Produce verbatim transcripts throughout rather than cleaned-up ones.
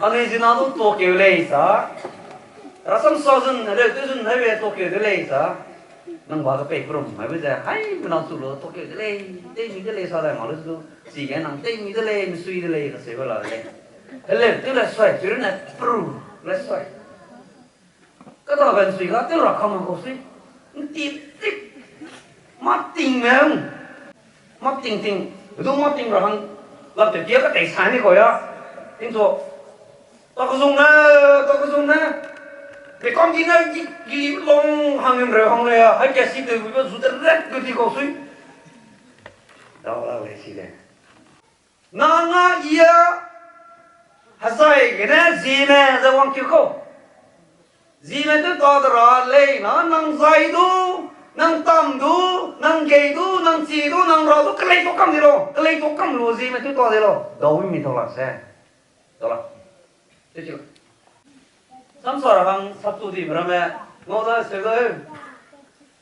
Anui zina du tuakeu lei sa. Rasam sa zun, heleu tew zun, hebe tuakeu de lei sa. Nang ba kepei perum, hebe ze, hai, mena chu lu tuakeu de lei, teimi de lei sa dai ma lu du. Chige nang teimi de lei, misui de lei, kaseube la de lei. Heleu tew le sui, tew ne peru le sui. Keda ben sui ga tew ra kam kau sui. Nti tik. Mâ ting me. Mâ ting ting. Bedu mâ ting ra hang. Lap te kia ka tei sai ni kau ya. Ting chu. Ta kezung ne, ta kezung ne. Pe kam di ne gi, gi long hang em re hang le ya. Hai kia si te bu be zu te ret gu di kau sui. Dau la le si le. Nang a ia, hezai gene Zeme ze wangkeu kau. Zeme tew ta de ra lei na, nang zai du, nang tam du, nang gei du, nang chi du, nang ra du, kelei tu kam di lau, kelei tu kam lu Zeme tew ta di lau. Dau mi tau la se. Dau la. Samsara hang saptu di ramme, ngau da se da.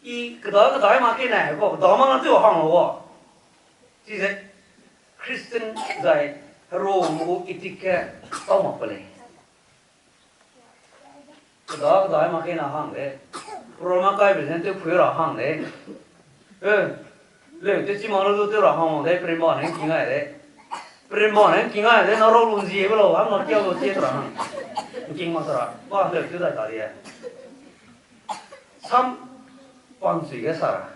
I keda keda ma ke ne, ko keda ma na tu hang lo. Chize Christian zai hero mu ethic ke tau mak pe lei. Keda keda ma ke na hang de. Roma kai be zen te phui ra hang de. Eh, leu te chi ma lu du te ra hang de, perimba ne king ai de. Perimba ne king ai de, na rau lun zie be lau, ham na kia lu tie ra hang. King ma sa ra, ba leu te dai ta di e. Sam pang sui ge sa ra.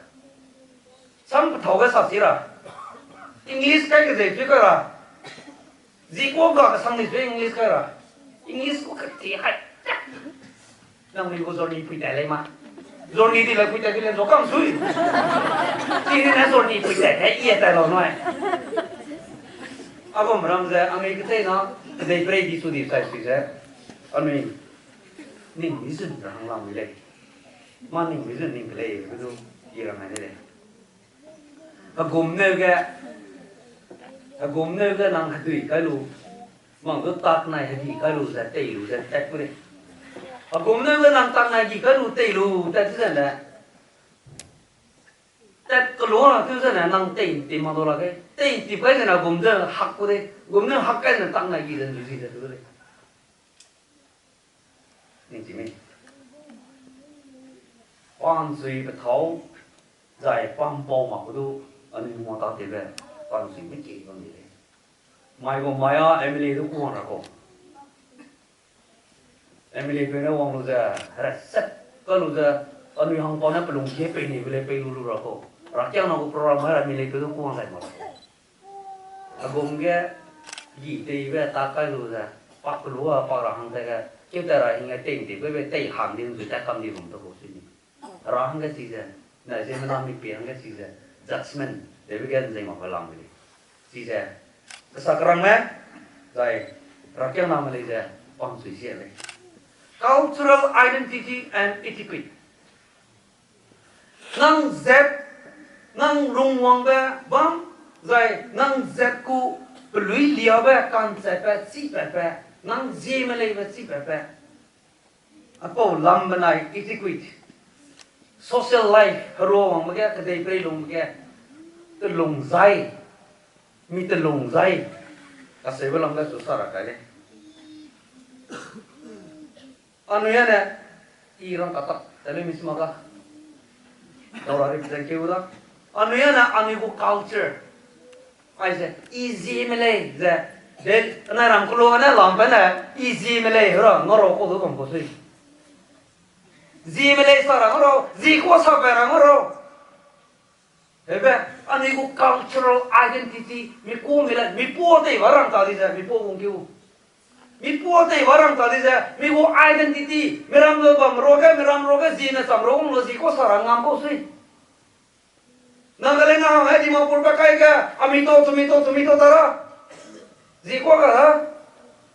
Sam pethau ge sa si ra. English kai ke ze phi kai ra. Zi kua ga kesang ni sui English kai ra. English kua keti hai. Nang mi gu journey pui tai lei ma. Journey di le pui tai di le zo kam sui. Chi di ne journey pui tai, he, i tai lau nui. Agum ram ze, anui ketei na, kedei prei di su di sai sui ze. Anui, ning mi zun ra hang lam mi lei. Ma ning mi zun ning ke lei, be du, i ra ngai de lei. Hegum neu ge, hegum neu ge nang hedui kai lu, mang du tak nai hedi kai lu ze tei lu ze tat gu lei. Hegum neu ge nang tak nai gi kai lu tei lu tat ze ne. Tat kelu na tew ze ne nang tei ntip ma dau la ge. Tei ntip kai ze ne gum ze hak gu lei. Gum neu hak kai ne tak nai gi ze lu zi ze du lei. Ning chi mei. Pa'nsui pethau, zai pa'mpau mak gu du, anui mâ tâtewbe, pa'nsui mei kei bam di lei. Mai gu mai a M L A du kuwang ra kau. M L A peu ne wang lu ze, hereset ka lu ze, anui hangpau ne pelung kie pei neibe lei pei lu lu ra kau. Herakiangna gu program hai ra M L A peu du kuwang zai mak ra kau. Hegum ge, gi teibe tak kai lu ze, pak lu a pak ra hang te ge, keu tat ra hing ge tei ntip ge be tei hang di zu tat kam di bam ta kau sui ni. Hera hangge chize, na ziemmena mipie hangge chize, judgment, tewbe ge nzei mak be lam de lei. Chize, kesa kerangme, zai, herakiangname lei ze, pa'nsui sia lei. Cultural identity and etiquette. Nang zat, nang rungwangbe bam, zai nang zat gu pelui liabe, ka'nzatbe, chipatbe, nang ziemme leibe chipatbe. Apau lam benai etiquette, social life, heruawangbe ge, kedeipereilungbe ge, telung zai, mi telung zai, kaseube lam ge chu sa ra kai lei. Anui ane, i rang katak, tale mi sima ga. Dau ra represent keu da. Anui ane, anui gu culture. Aize, i ziemme lei ze. De, anai ram kulu ane lam pe ne, i ziemme lei, hera, ngarau kau du bam kau sui. Ziemme lei sa ra ngarau, zi kua sa pe ra ngarau. Hebe, anui gu cultural identity, mi ku mi le, mi pua tei ba rang ta di ze, mi pua gung keu. Mi pua tei ba rang ta di ze, mi gu identity, mi ram lu bam ruage, mi ram ruage, ziemme cham ru gung lu zi kua sa ra ngam kau sui. Nang kale na hang hai Dimapur pe kai ge, amito, tumito, tumito ta ra. Zi kua ka da.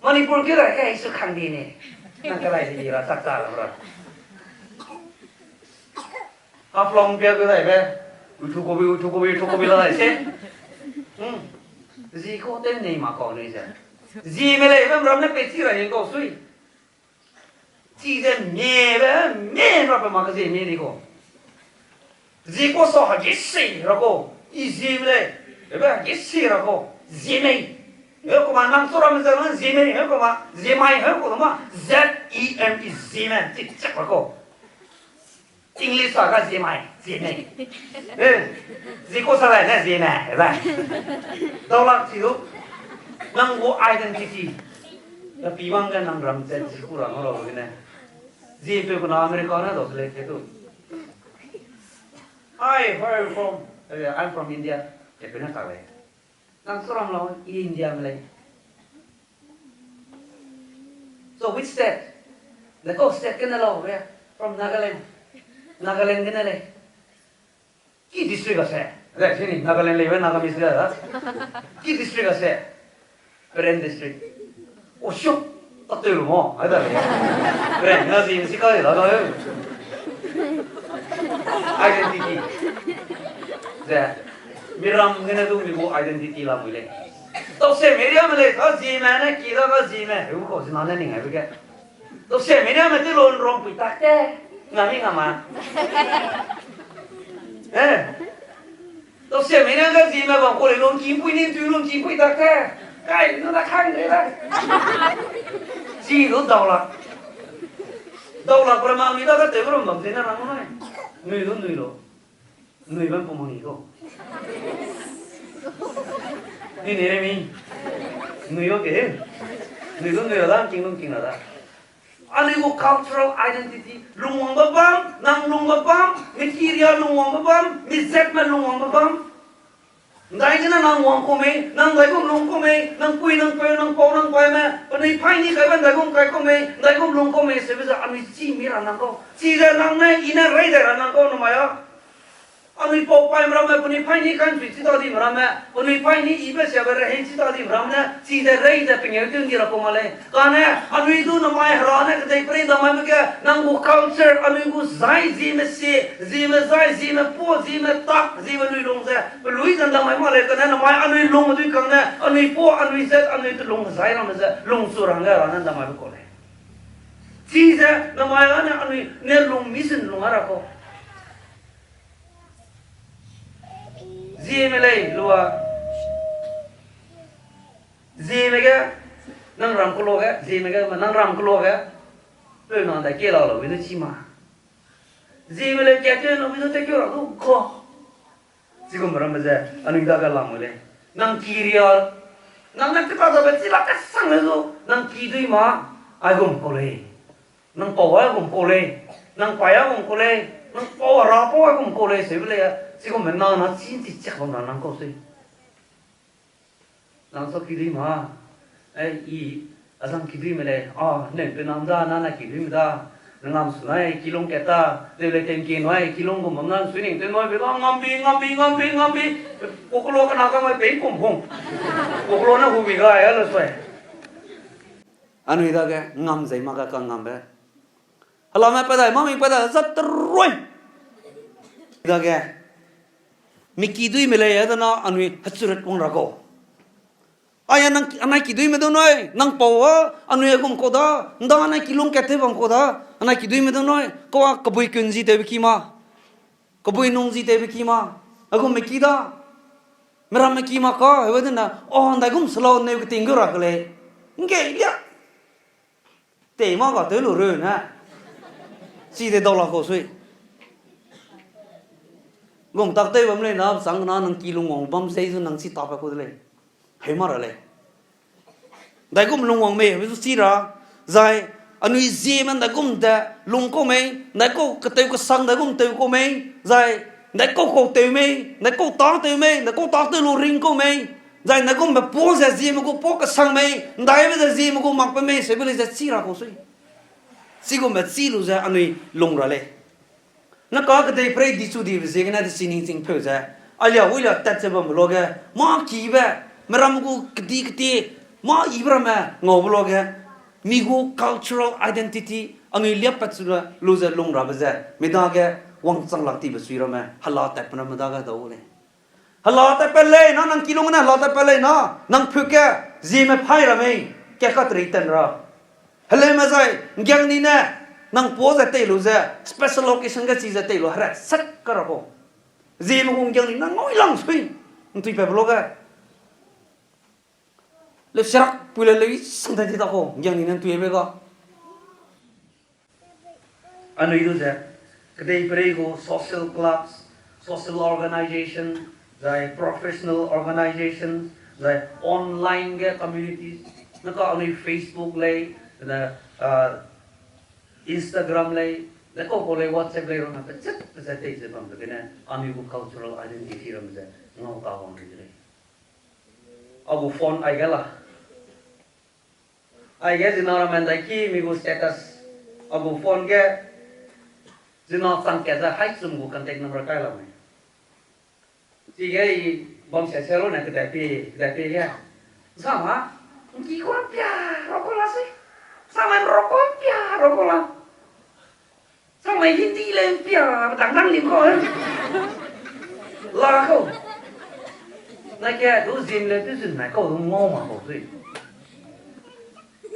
Manipur ki ra ke isu khang di ne. Nang kalai di ra tak ta ra. Haflong pia ge dai be. Uthu kobi, uthu kobi, uthu kobi la dai se. Hmm. Zi kua ten nei ma kau nei ze. Ziemme lei bam ram ne pe chi ra hing kau sui. Chize miebe, mie rabe mak ke ziemme di kau. Zi kua sa ha gisi ra kau, i ziemme lei, ebe gisi ra kau, ziemme. He kuma nang chu ramme ze nang Zeme, he kuma, Zemai, he kuma, Z E M E, Zeme, chi chak la ko. English sa ga Zemai, Zeme. Eh, zi ko sa lai ne Zeme, he ba. Daulak chi du, nang gu identity. Na pi wang ge nang ram ze zi ku ra ngau la gene. Zi pe kuna America na dau le ke du. Hi, where are you from? Eh, I'm from India. Ke pe na ka le. Nang chu ram lau, I India me lei. So which state? Nang kau state gene lau, we are from Nagaland. Nagaland gene lei. Ki district a se? Lei, sini Nagaland lei, we Nagamese ga da. Ki district a se? Peren district. O shuk, ta teu lu mo, ai da lei. Peren, na zi si kai la da. Identity. Ze, miram gene du mi gu identity la mui lei. Tau se media me lei, ka Zeme ne ki da ka Zeme. Eu ko Zeme ne ning ai be ge. Tau se media me ti lon rong pui tak te. Nga mi nga ma. Eh. Tau se media ga Zeme bam ko lei lon ki pui ning tu lon ki pui tak te. Kai, nu da khang de la. Zi du daulak. Daulak pe ma mi da ka te rum bam te na rang nai. Nui du nui lo. Nui bam pu mang i ko. Ni ni re mi. Nui bam ke. Nui du nui la da, king lung king la da. Anui gu cultural identity, lungwangbe bam, nang lungbe bam, mi kiria lungwangbe bam, mi zatme lungwangbe bam. Ndai gene nang wang ku mei, nang ndaigum lung ku mei, nang pui, nang peu, nang pau, nang paime, penui paî ni kaibe ndaigum kai ku mei, ndaigum lung ku mei, sebe ze anui chi mi ra nang kau. Chize nang ne, I ne rei dai ra nang kau, namai a. Anui pau paime ramme, penui paî ni kanchui chi ta dime ramme, penui paî ni ibe siabe rehei chi ta dime ramme ne, chize rei ze pengeu tew ndi ra ku ma lei. Kane, anui du namai Hera ne kedeiperei damaibe ge, nang gu culture, anui gu zai Zeme sie, Zeme zai, Zeme pa, Zeme tak, Zeme lui lung ze, pelui ze ndamai ma lei, kane namai anui lung dui kang ne, anui pa, anui zat, anui telung zai ramme ze, lungchu rangge Hera ne ndamaibe kau lei. Chize namai ane anui ne lung mission lung a ra kau. Zeme lei lua. Zeme ge, nang ram kelo ge, Zeme ge, nang ram kelo ge. Peu nang dai ke la la, wi ne chi ma. Zeme lei ke te na wi ne te ke ra du ko. Chigum ramme ze, anui dage lamui lei. Nang kiria, nang ne keta zabe chi la kesang le zu, nang kidui ma, aigum kau lei. Nang pau aigum kau lei. Nang pai aigum kau lei. Nang pau ra pau aigum kau lei, seube lei, chigumbe nang na chi chi chak bam ra nang kau sui. Nang sa kidui ma. Ai, I, azang kiduime lei. A, nang pe nam da, na na kiduime da. Nang ngam su nai, kilung kat ta. Tew lei tengki nai, kilung gum bam na, sui ning tew nai, be ga ngam bi, ngam bi, ngam bi, ngam bi. Kokolo kena ka mai pe kum hung. Kokolo ne hu bi ga ya le sui. Anui dage ngam zei mak ga ka ngambe. Helame pa dai, mami pa dai, zat terui. Dage. Mi kiduime lei, a da na anui hechuret wang ra kau. Aya nang, anai kiduime dau nai, nang pau a, anui aigum kau da, nda anai kilung kat tew bam kau da, anai kiduime dau nai, kau a kebui kun zi tewbe ki ma. Kebui nung zi tewbe ki ma. Aigumme ki da. Meramme ki ma ka, hewe dena, o, ndaigum selau neu keting gu ra ke lei. Ngge lia. Tei ma ga tew lu reu ne. Chi de dau la kau sui. Gum tak tew bam lei na, sang na nang ki lungwang bam sei zu nang chi ta pa ku de lei. Hei ma ra lei. Ndaigum lungwang mei, hebe zu chi ra. Zai, anui Zeme ndaigum de lung kau mei, ndaikau ketew kesang ndaigum tew kau mei, zai, ndaikau kau tew mei, ndaikau tak tew mei, ndaikau tak tew lu ring kau mei, zai ndaigumbe pa ze Zeme gu pa kesang mei, ndaibe ze Zeme gu mak pe mei, seube lei ze chi ra kau sui. Chigumbe chi lu ze anui lung ra lei. Na ka kedeiperei dichu dibe ziegene desi ningching peu ze, alia wulia tat ze bambe luage, mâ kibe, meram gu kedi kedi, mâ ibe ramme ngaube luage, mi gu cultural identity, anui liapat chu lu ze lung rabe ze, mi dage wangchang lak tibe sui ramme, hela tatbe ramme dage dau lei. Hela tatpat lei na, nang kilung ne hela tatpat lei na, nang phuke, Zeme phai ra mei, ka katri ten ra. Heleume zai, nggiang ni ne, nang pa ze tei lu ze, special occasion ge chi ze tei lu, hera sat ka ra kau. Zeme gu nggiang ni nang ngau lang sui, ntui pe blo ge. Le sirak pui le lei sang tai di ta ko, ngiang ni nan tuibe ga. Anui du ze, kedei perei gu social clubs, social organization, zai professional organization, zai online ge communities, ne ka anui Facebook lei, ne, ah, Instagram lei, ne kau kau lei, WhatsApp lei, rona pechet pechet tei ze bam de gene, anui gu cultural identity ram ze, ngau ta wang de lei. A gu phone aige la. Aige zina ramme ndaiki mi gu status. A gu phone ge zina chang kat ze hai chum gu contact number kai la mei. Chige i bam se se lu ne kedai pi, kedai pi ge. Sama, ngki ku pia, roko la se. Sama roko pia, roko la. Samai Hindi le mpia, dang dang lim kau, eh. La kau. Na ke du zim le du zim nai kau du ngau ma kau sui.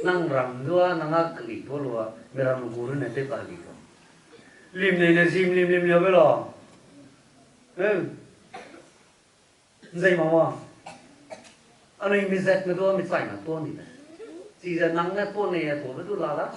Nang ram du a, nang a keli tu lu a, mi ram gu ru ne tew ta li kau. Lim nei ne zim lim lim le be la. Eh. Nzei ma wa. Anui mi zat me du mi chai na tuâ ni be. Chize nang ne tuâ nei a tuâ be du la da.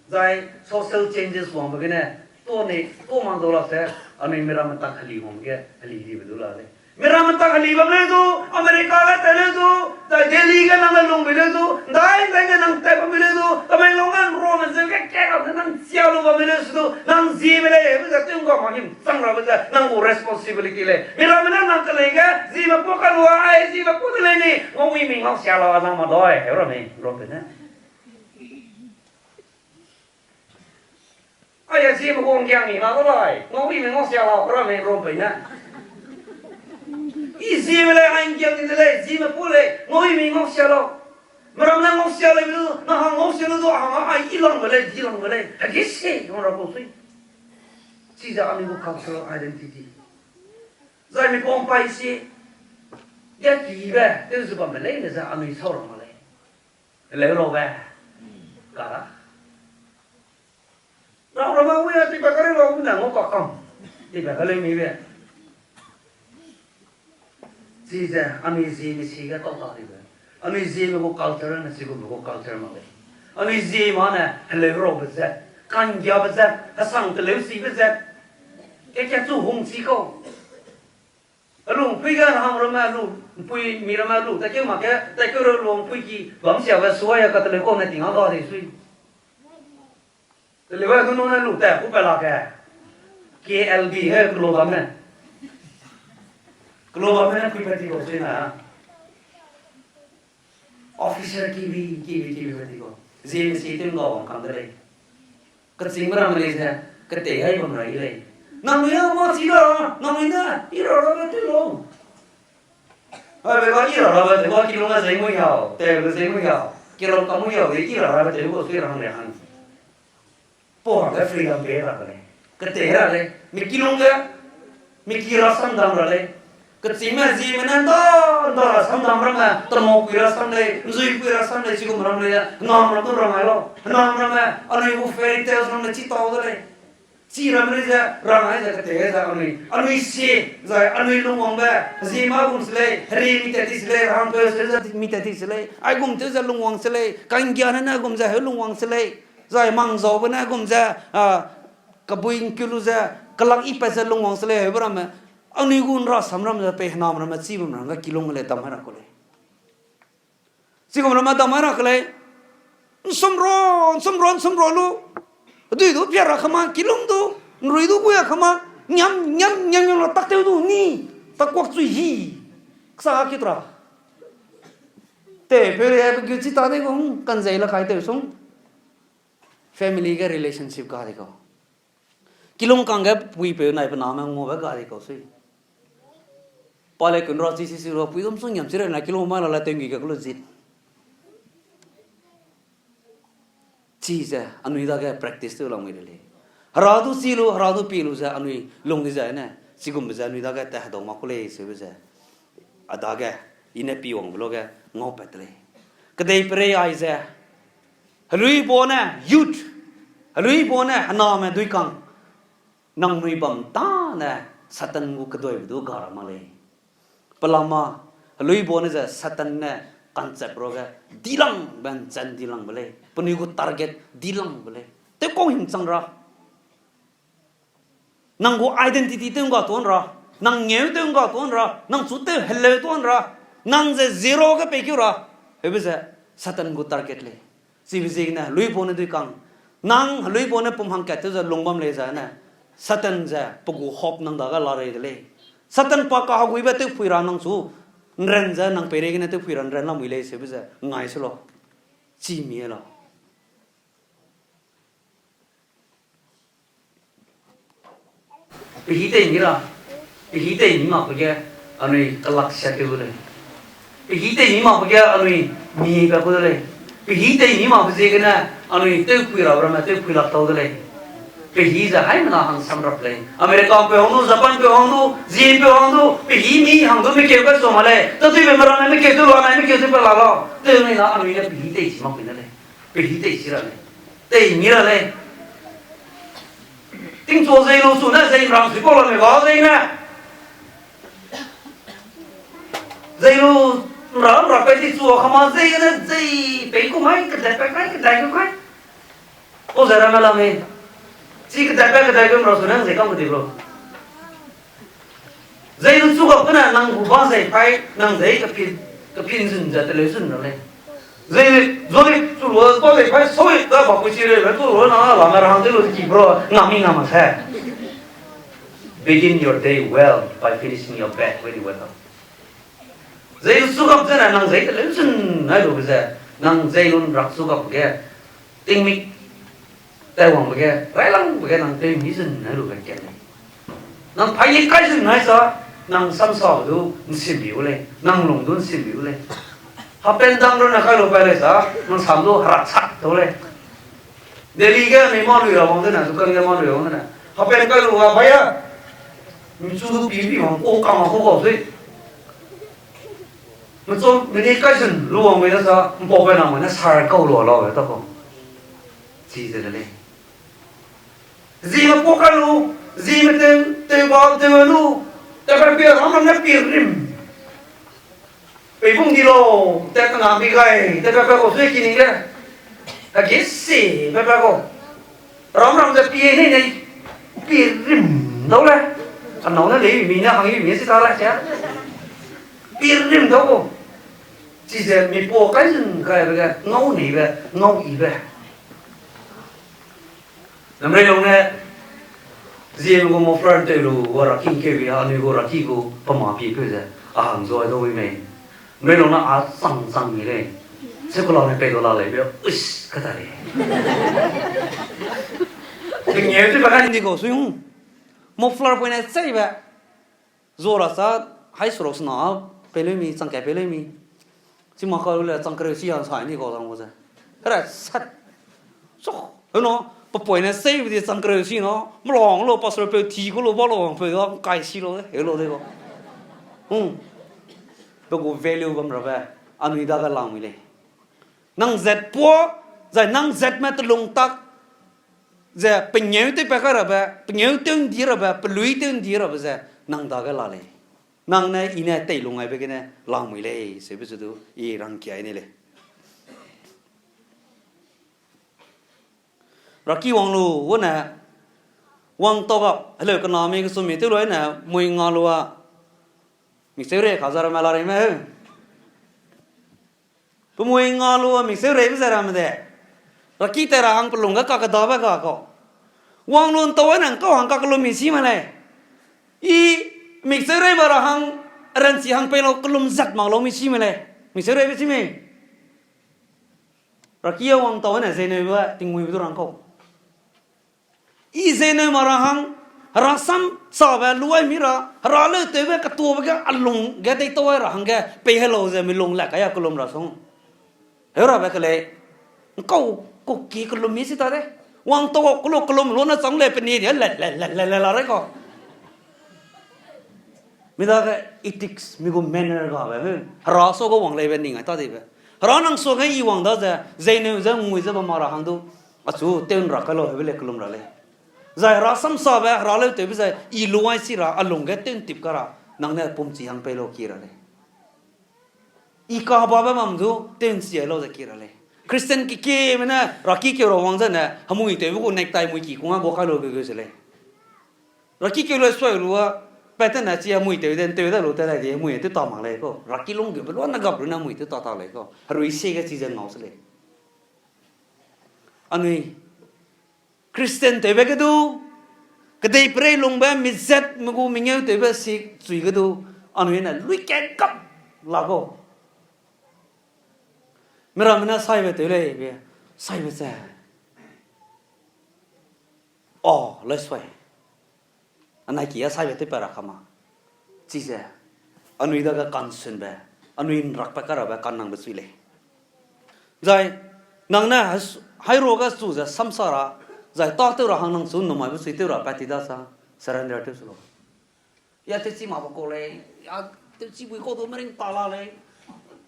Zai social changes wangbe gene, tuâ nei, tuâ mang dau la se, anui mi ramme tak heli wang ge, heli dibe du la lei. Mi ramme tak heli bam leu du, America ge tat leu du, zai Delhi ge nang le lungbe leu du, ndai ndai ge nang tat bam leu du, Tamenglong ge nruame zeu ge ka ra ne nang chia lu bam leu se du, nang zieme lei, be ze tew ngga ma him chang rabe ze, nang gu responsibility lei. Mi ramme ne nang kelei ge, zieme pua ka lua, ai zieme pua de lei ni, ngau i mi ngau sia lau, nang ma doi, heu ramme, rau pe ne. Ai, a zieme gu nggiang ni na da lai, ngau i mi ngau sia lau, ramme rau pe ne. I zieme lei, ai nggiang ni de lei, zieme pua lei, ngau i mi ngau sia lau. Mi ramme ne ngau sia lei, na hang ngau sia lu du, a hang ai i langbe lei, di langbe lei, hegi se, ngau ra kau sui. Chize anui gu cultural identity. Zai mi pum pai si, ge kibe, tew zu bamme leine ze anui sau ra ma lei. Leu laube. Ka da. Rau ramme wi a tipa kare lau ne ngau ka kam. Tipa ka leu mi be. Chize anui zieme si ge tau ta dibe. Anui zieme gu culture ne chigumbe gu culture mak lei. Anui zieme ne heleu raube zat, kanggiabe zat, hesang teleu sibe zat. Ke ke chu hung chi kau. Alu mpui ge hang ramme alu, mpui mi ramme alu, tatkeu mak ge, tatkeu ra lu mpui ki, bam siabe suaia kateleu kau ne ting a ga de sui. Teleu a du nu ne lu ta ku pe la ke. K L B he kelo bamme. Kelo bamme ne kui pe ti kau sui na. Officer kibi, kibi, kibi pe ti kau. Zieme si tew ngau wang kang de lei. Kechîngme ramme lei ze, ketei hai bam ra i lei. Nangnui a mâ chi ra, nangnui ne, i ra rabe tew lau. Aibe ga i ra rabe tew ga kilung a zei mui hau, tewbe zei mui hau, kiram ka mui hau, de i ra rabe tew ga sui ra hang lei hang. Pau hangge freedom pei ra lei. Ketei ra lei. Mi kilung ge, mi ki rasam dam ra lei. Kechîngme zieme ne nda, nda rasam dam ramme, temau pui rasam lei, nzui pui rasam lei, chigum ram lei, hênam ram du rang ai lau. Hênam ramme, anui gu fairy tales ramme chi tau de lei. Chi ramme lei ze, rang ai ze, ketei ze, anui, anui sie, zai anui lungwangbe, zieme gum se lei, heri mi tat ti se lei, rahangpeu se ze mi tat ti se lei, aigum tew ze lungwang se lei, kanggiane ne gum ze heu lungwang se lei. Zai mangzaube ne gum ze, a, kebui ngkeu lu ze, kelak ipat ze lungwang se lei heube ramme, anui gu nrasam ramme ze pei hênam ramme chibam rangge kilung lei dam hai ra ku lei. Chigum ramme dam hai ra ku lei. Nsum ra, nsum ra, nsum ra lu. Dui du pia ra kama, kilung du, nrui du gui a kama, ngiam, ngiam, ngiam, ngiam la tak tew du ni, tak kuak chui hi. Kesa kit ra. Tewpeu lei, pe gu chi ta de gu, kanzei la kai tew sung. Family ge relationship ga di kau. Kilung kangge puipeu nai pe name nguabe ga di kau sui. Pa lei kun ra chi si si ra pui dum sung ngiam chi ra na kilung mai la la tenggi ge kulu zit. Chize anui dage practice tew lamui de lei. Hera du chi lu, hera du pi lu ze anui lung di ze ne, chigumbe ze anui dage tat hedau mak ku lei seube ze. A dage, i ne pi wangbe luage ngaupat de lei. Kedeiperei aize, heluibau ne, youth, heluibau ne, hename duikang, nangnui bam tâne Satan gu keduibe du ga ra mak lei. Pelama, heluibau ne ze Satan ne, concept ruage, dilangbe nchan dilangbe lei. Penui gu target dilangbe lei. Tew kau hing chang ra. Nang gu identity tew ngga tuan ra, nang ngeu tew ngga tuan ra, nang chu tew heleu tuan ra, nang ze zero ge pei keu ra, hebe ze Satan gu target lei. Chibe ziegene heluipau ne dui kang, nang heluipau ne pum hangkat tew ze lung bam lei zene, Satan ze pe gu hope nang dage la rei de lei. Satan pa kaheguibe tewphui ra nang chu nran ze nang peireigene tewphui ra nran lamui lei sebe ze ngai se lau. Chi mi lau. Pehî tei mi ra, pehî tei mi makbe ge anui kelak sia keu gu lei. Pehî tei mi makbe ge anui mi pa ku de lei. Pehî tei mi makbe ziegene anui tewphui ra ramme tewphui lak tau de lei. Pehî ze haimena hang samrap lei. Americapeu hang du, Japanpeu hang du, Chinpeu hang du, pehî mi hang du mekeu kai sua ma lei. Tatuibe meramme mekeu tew la nai, mekeu tew pe la lau. Tew nei na anui ne pehî tei chi mak pei ne lei. Pehî tei chi ra lei. Tei mi ra lei. Tingchu zei lu chu ne zei ram sui kau la me ga zei ne. Zei lu ram ra pe di chu kama zei ne zei pei ku mai, kedai pe kai, kedai ku kai. Pau ze ramme la mei. Chi kedai pe kedai ku ra chu ne zei kam kedi bro. Zei lu chu ga pene nang gu ba zei pai, nang zei kepin, kepin zun ze teleu zun ra lei. Zei, zoli chu lu ba zei pai soi da ba ku chi re, tu lu na la me ra hang te lu ki bro, na mi na ma se. Begin your day well by finishing your bed when you wake up. Zei lu chu ga zene nang zei teleu zun nai lu ze, nang zei lu rak chu ga ge, tingmik taiwangbe ge, railangbe ge nang tew mi zun nai lu ge kat lei. Nang paî kai zun nai sa, nang samsabe du nsimbi u lei, nang lung du nsimbi u lei. Hapen dang ru ne kai lu pa lei sa, nang sam du heraksak tau lei. Delhi ge anui mâ lui ra wang dene, dukan ge mâ lui ra wang dene, hapen kai lu ga bai a. Michu du pi pi wang, kau kang a kau kau sui. Michu mini kai zun lu wangbe ne sa, mpau pe nang ne sar kau lu lau ta kau. Chize de lei. Zime pau kai lu, zime tew, tew ba, tew lu, tew kai pe ram ne pi rim. Pei bung di lau, tat kena bi gai, tat pe pe kau sui ki ning le. Hegi si, pe pe kau. Ram ram ze pie nei nei, pi rim dau le. Anau ne lei mi ne hang mi si ta le sia. Pi rim dau kau. Chize mi pau kai zun kaibe ge, ngau neibe, ngau ibe. Namrei lung ne, ziem gu muffler tew lu, wa raki keu bi, anui gu raki gu pema pi peu ze, a hang zua dau wi mei. Namrei lung ne a chang chang mi lei. Sekolah ne pei du la lei be, uish, kata lei. Pengeu tew pa kan di kau sui hung. Muffler pui ne cheibe. Zua ra sa, hai surok sena, pei leu mi, chang kai pei leu mi. Chi ma ka lu le chang kereu si a sa ni kau zang gu ze. Hera sat. So, heno, pe poi ne save di chang kereu si no, mlong lo, pastor peu ti ku lo, ba lo, peu da, kai si lo, he lo de kau. Hmm. Pe gu value bam rabe, anui dage lang mi lei. Nang zat pua, zai nang zatme telung tak, ze pengeu tew pa kai rabe, pengeu tew ndi rabe, pelui tew ndi rabe ze, nang dage la lei. Nang ne i ne teilung aibe gene lamui lei, seube zu du i rangkiai ne lei. Raki wang lu, wane, wang tau gap, heleu kena mi kesumi tew lu ne, mui nga lu a, mixeu rei ka za ramme la rei me. Pe mui nga lu a mixeu reibe ze ramme de. Raki te ra hang pelung ge kakedabe ga kau. Wang lu ntau ne nkau hang kakelum mi si me lei. I mixeu reibe ra hang, ranchi hang pei lau kelum zat mak lau mi si me lei. Mixeu reibe si mei. Raki a wang tau ne zeineube tingmuibe du rang kau. I zeineu ma ra hang, hera sam sabe luai mi ra, hera leutewbe ketuabe ge a lung ge deitau ai ra hangge pei helau ze mi lung le kai a kelum ra sung. Heu rabe ke lei, nkau kuki kelum mi si ta de. Wang tau kelu kelum lu ne chang lei pe ni ni le, le, le, le, le la rei kau. Mi dage ethics, mi gu manner gabe, he. Hera suage wang leibe ning ai ta dibe. Hera nang suage i wang da ze, zeineu ze ngui ze bam ma ra hang du, achu tew ra kai lau hebe le kelum ra lei. Zai hera samsabe, hera leutewbe zai, i luai si ra, a lung ge tew ntip ka ra, nang ne pumchi hang pei lau ki ra lei. I kababe mam du, tew nsia lau ze ki ra lei. Christian kekieme ne, raki keu ra wang zene, hemui tewbe gu necktie mui ki kung a gu kai lu be ge se lei. Raki keu lu sui lu a, pat tene chi hemui tew de, tew de lu te dai di, hemui tew ta mak lei kau. Raki lung ge be lu a na gap lu na hemui tew ta ta lei kau. Herui sie ge chi ze ngau se lei. Anui Christian tewbe ge du, kedeiperei lungbe mizat me gu mengeu tewbe si chui ge du, anui ne lui kat kap la kau. Miramme ne saibe tew lei be, saibe ze. O, lei sui. Anai ki a saibe tew pa ra kama. Chize, anui dage kansunbe, anui nrakbe karabe kannangbe chui lei. Zai, nang ne has-, hairo ga chu ze samsa ra, zai tâtew ra hang nang chu numaibe chui tew ra pat ti da sa, surrender tew su lau. Ya tewchi mak ba kau lei, ya tewchi bui kau du mering ta la lei.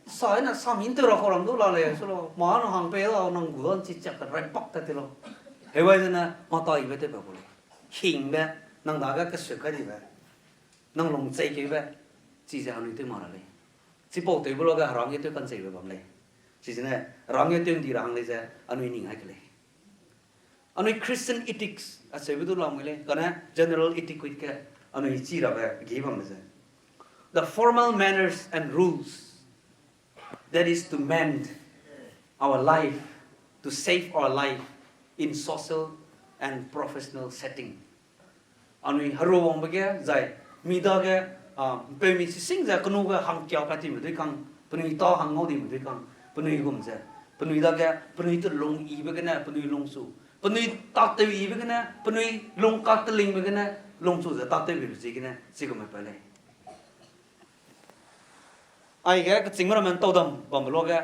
Sa ne sa min tew ra kau ram du la lei, su lau. Ma nang hang pei la, nang gu da nchi chiak te rai pak ta ti lau. Hewai zene, mata ibe tew pa kau lei. Hingbe, nang dage kesut kai dibe. Nang lung chei keibe. Chize anui tew mak ra lei. Chipau tewbe luage herangge tew kancheibe bam lei. Chizene, herangge tew ndi ra hang lei ze, anui ning hai ke lei. Anui Christian ethics, acheube du lamui lei, kane general etiquette ge, anui chi rabe ge bambe ze. The formal manners and rules that is to mend our life, to save our life in social and professional setting. Anui heruawangbe ge zai, mi dage, a, ’mpeumi sising ze kenu ge hangkia pat time dui kang, penui tâ hang ngau dime dui kang, penui gum ze, penui dage, penui telung yibe gene, penui lungchu, penui tâtew yibe gene, penui lung katelingbe gene, lungchu ze tâtewbe ziegene, chigume pa lei. Aige kechîngme ramme ’ntau dam bambe luage,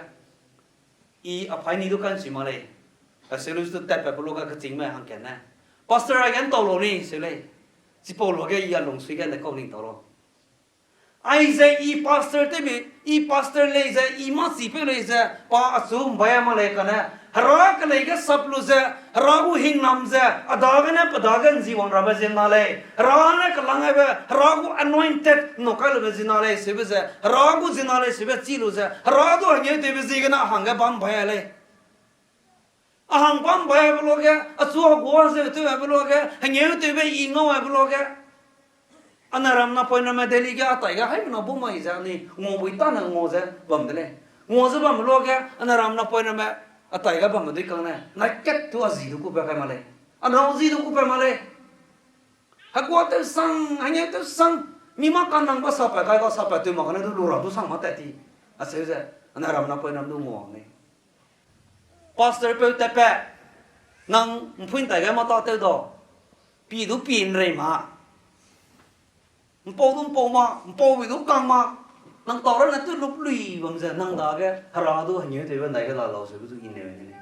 I apai ni du kansui mak lei. Aseu lu du tatpat pe luage kechîngme hangkat ne, Pastor aige ’ntau lau ni seu lei. Chipau luage I a lungsui ge ne kau ning tau lau. Aize I pastor tewbe, I pastor lei ze, I mâ chipeu lei ze, pa achu ’mbai a mak lei kane, Hera kelei ge sap lu ze, Hera gu hingnam ze, a dagene pe dage ’nziwang rabe ziemmena lei. Hera ne kelang aibe, Hera gu anointed ’nnau kai lube ziemmena lei seube ze, Hera gu ziemmena lei seube chi lu ze, Hera du hengeu tewbe ziegene a hangge bam bai a lei. A hang bam bai aibe luage, achu hegua zeu tew aibe luage, hengeu tewbe I ngau aibe luage, a ne ram napoiname Delhi ge a tai ge haimena bu mai ze anui nguabui tâne ngua ze bam de lei. Ngua ze bambe luage, a ne ram napoiname a tai ge bambe dui kang ne, naikat tu a zi du ku pa kai mak lei. A nâu zi du ku pa mak lei. Hegua tew sang, hengeu tew sang, mi mâ kanangbe sapat kai ga sapat tew mak kane du lu ra du sang mâ tat ti. Acheu ze, a ne ram napoiname du nguang lei. Pastor peu tatpat, nang ’mpui ’ntai ge mâ tâtew dau, pi du pi ’nrei ma. ’Mpau du ’mpau ma, ’mpau bi du kang ma, nang tau ra ne tew lup lui bam ze, nang dage Hera du hengeu tewbe ’ndai ge la lau seube du I neu ne lei.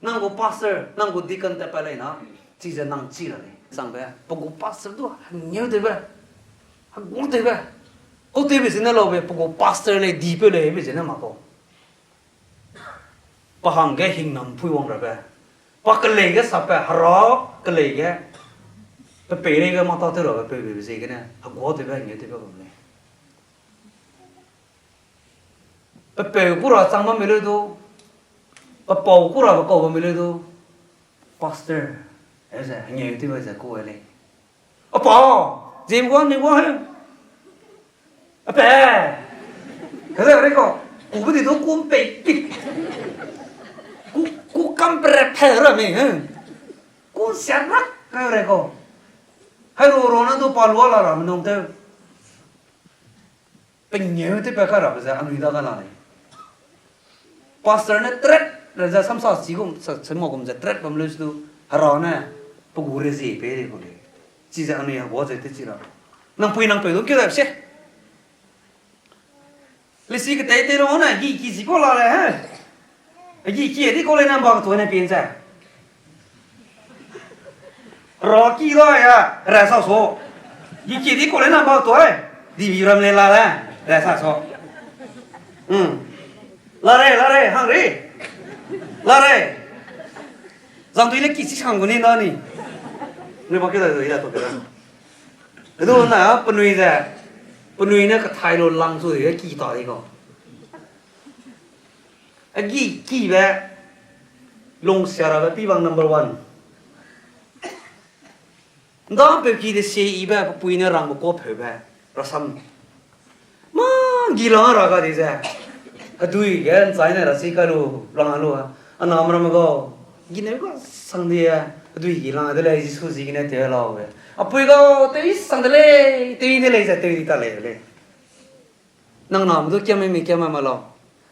Nang gu pastor, nang gu deacon tatpat lei na, chize nang chi ra lei. Sangbe, pe gu pastor du hengeu tewbe, hegua tewbe, kau tewbe zene laube, pe gu pastor lei, dipeu lei, be zene mak kau. Pa hangge hingnam pui wang rabe, pa kelei ge sapat, Hera kelei ge, pe peireige mâ tâtew rabe peube ziegene hegua tewbe hengeu tewbe bam lei. Pe peu ku ra chang bamme leu du, pe pau ku rabe kau bamme leu du, pastor, e ze hengeu tewbe ze ku e lei. A pa, ziem gua ni gua he. A pe. Kede re kau, ku be di du ku ’mpei pik. Ku, ku kam pe re pe ra me he. Ku sia rak kai re kau. Hai ru ru na du pa lua la ramme nung tew. Pengeu tewpat kai rabe ze anui dage la lei. Pastor ne tret, re ze samsa chi gum, sa, sema gum ze tret bam leu su du, Hera ne, pe gu rezie pei rei gu lei. Chize anui hegua ze tewchi ra. Nang pui nang peu du keu dai se. Lesi ketei tei ra ne, gi ki zi kau la lei he. Gi ki di kau lei na ba ketu ne pin ze. Ra ki da ya, ra sa so. Gi ki di kau lei na ba ketu ai. Di bi ram lei la lei, ra sa so. Hmm. La rei, la rei, hang rei. La rei. Zang dui le ki chi sang gu ni na ni. Ni ba ke da dui da to ke da. Edu na penui ze, penui ne kethai lu lang su de ki ta di kau. Agi kibe, lungsia rabe pi bang number one. Nda peu ki de sie ibe, pe pui ne rangbe kuâ pheube, rasam. Mâ gi lang ra ga di ze. Hedui ge nchai ne ra si kai lu, lang a lu a. A nam ramme gau. Gineu ga sang di e. Hedui gi lang de lei, Jisu ziegene tew lau be. A pui gau, tew i sang de lei, tew i de lei ze tew di ta lei lei. Nang name du kiam mei kiam mei ma lau.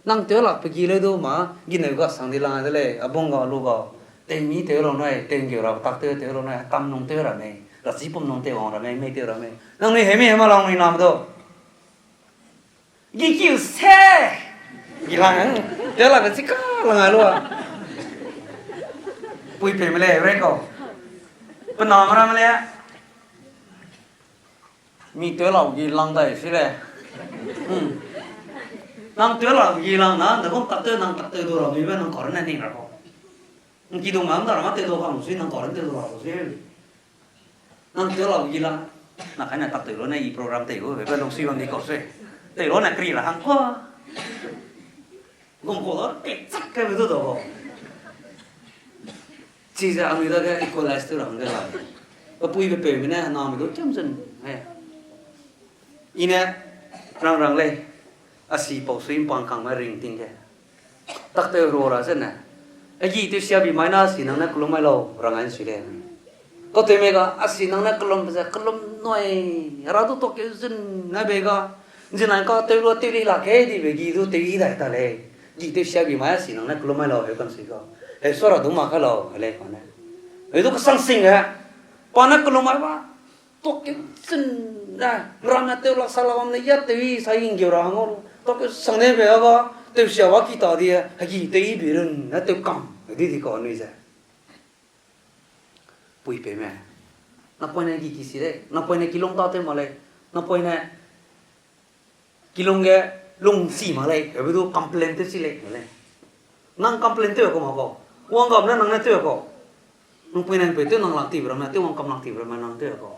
Nang tew lak pe gi leu du ma, gineu ga sang di lang de lei, a bung ga lu ga. Tew mi tew lau nui, tew ngeu ra tak tew tew lau nui, tam nung tew ra mei, ra chipum nung tew wang ra mei, mei tew ra mei. Nang nui he mi he ma lang nui name du. Gi kiu se. Gi lang, tew lak pe chi ka lang a lu a. Pui pe me lei, rei kau. Pe name ramme lei. Mi tew lau gi lang dai si le. Hmm. Nang tew lau gi lang na, de gum tak tew, nang tak tew du ra, mi be nang kau ne ning ra kau. Nang ki du ma, nang da ra ma tew du kau sui, nang kau ne tew du ra kau sui. Nang tew lau gi lang. Na kai na tak tew lu ne i program tew gu, be be lungsui bam di kau sui. Tew lu ne kri ra hang kua. Gum kau da, ke chak ke be du da kau. Chize anui dage equalize tew ra hangge la. Pe pui pe peu me ne, name du kiam zun, he. I ne rang rang lei, a si pau sui mpang kangme ring ting ge. Tak tew ru ra zene. A gi tew sia bi mai na si nang ne kelum mai lau, rang ai sui lei. Kau tew me ga, a si nang ne kelum pe ze, kelum nui, ra du tok keu zun na be ga. Nzinai ka tew lu tew li la ke di be gi du tew i dai ta lei. Gi tew sia bi mai a si nang ne kelum mai lau, heu kam si ga. Heu sua ra du ma ka lau, he lei pa ne. Heu du kesang sing ge. Pa ne kelum mai ba. Tok keu zun na, ramme tew lak sa la bam ne ya tew i sa i nggeu ra hang lu. Tok keu sang ne be ga, tew sia ba ki ta di, a gi tew i bi run, na tew kam, di di kau nui ze. Pui peu me. Napoine gi ki si lei, napoine kilung ta tew ma lei, napoine kilung ge lung si ma lei, heube du complain tew si lei, lei. Nang complain tew kau ma kau. Wang gam ne nang ne tew kau. Nang pui nang peu tew nang lak ti be ramme, tew wang kam lak ti be ramme nang tew kau.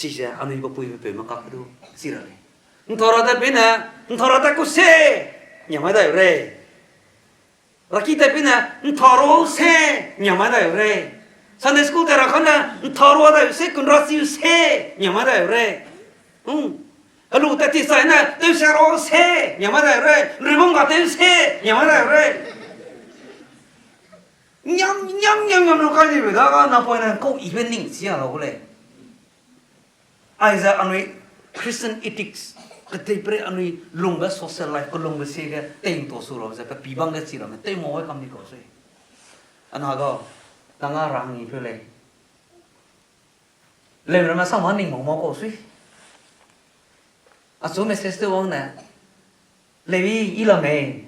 Chize anui pe pui pe peu me kak du, chi ra lei. Nthau ra ta pe ne, nthau ra ta ku se, nia mai dai rei. Raki ta pe ne, nthau ra se, nia mai dai rei. Sunday school te ra kane, nthau ra dai se, kun ra si se, nia mai dai rei. Hmm. Helu ta ti sai ne, tew se ra se, nia mai dai rei. Ribung ga tew se, nia mai dai rei. Niam, niam, niam, niam lu kai dibe da ga, napoine kau ibe ning chi a lau gu lei. Aize anui Christian ethics, keteipere anui lungbe social life, kelungbe sie ge tei'ntua su ra ze, pe pi bang ge chi ramme, tew mau ai kam di kau sui. Ana ga, nang a ra hang i peu lei. Leu ramme sa ma ning mau mau kau sui. Achu message tew wang ne. Lewi i la mei.